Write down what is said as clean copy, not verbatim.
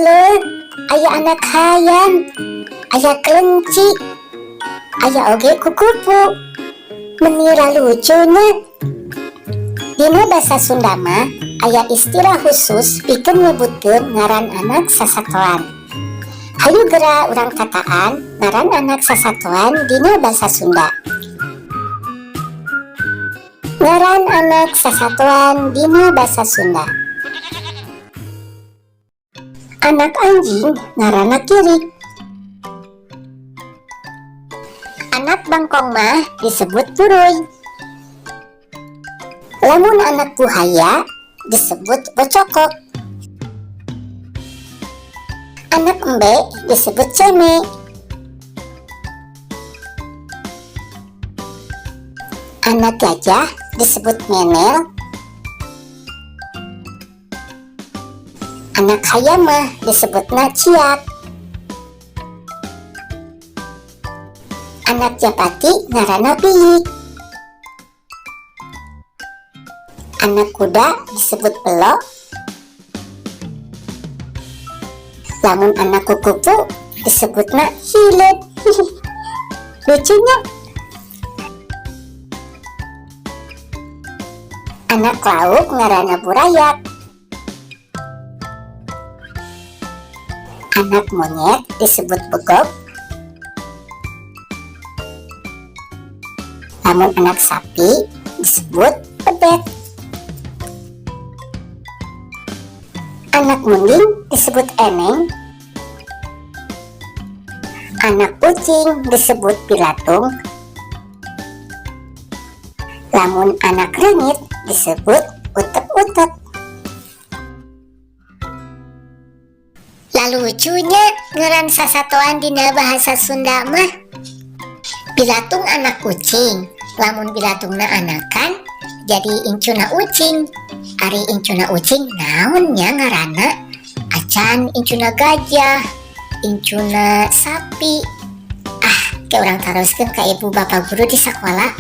Dulur, aya anak hayam, aya kelenci, aya oge kukupu. Meni lucu nya. Dina basa Sunda mah aya istilah khusus pikeun nyebutkeun ngaran anak sasatoan. Hayu gera urang tataan ngaran anak sasatoan dina basa Sunda. Ngaran anak sasatoan dina basa Sunda. Anak anjing ngaranna Kirik. Anak bangkong mah disebut Puruy. Lamun anak buhaya disebut Bocokok. Anak embe disebut Ceme. Anak gajah disebut Menel. Anak hayam mah disebutna Ciak. Anak japati ngaranna Piyik. Anak kuda disebut Belo. Lamun anak kukupu disebutna Hileud. Lucunya. Anak lauk ngaranna Burayak. Anak monyet disebut Begog. Lamun anak sapi disebut Bebek. Anak munding disebut Eneng. Anak kucing disebut Pilatung. Lamun anak reungit disebut Utek-utek. Lalucunya ngaran sasatoan dina bahasa Sunda mah. Bilatung anak kucing, lamun bilatungna anakan jadi incuna ucing. Ari incuna ucing naon nya ngaranna? Acan incuna gajah, incuna sapi. Ah, ke urang taroskeun ka ibu bapak guru di sakola.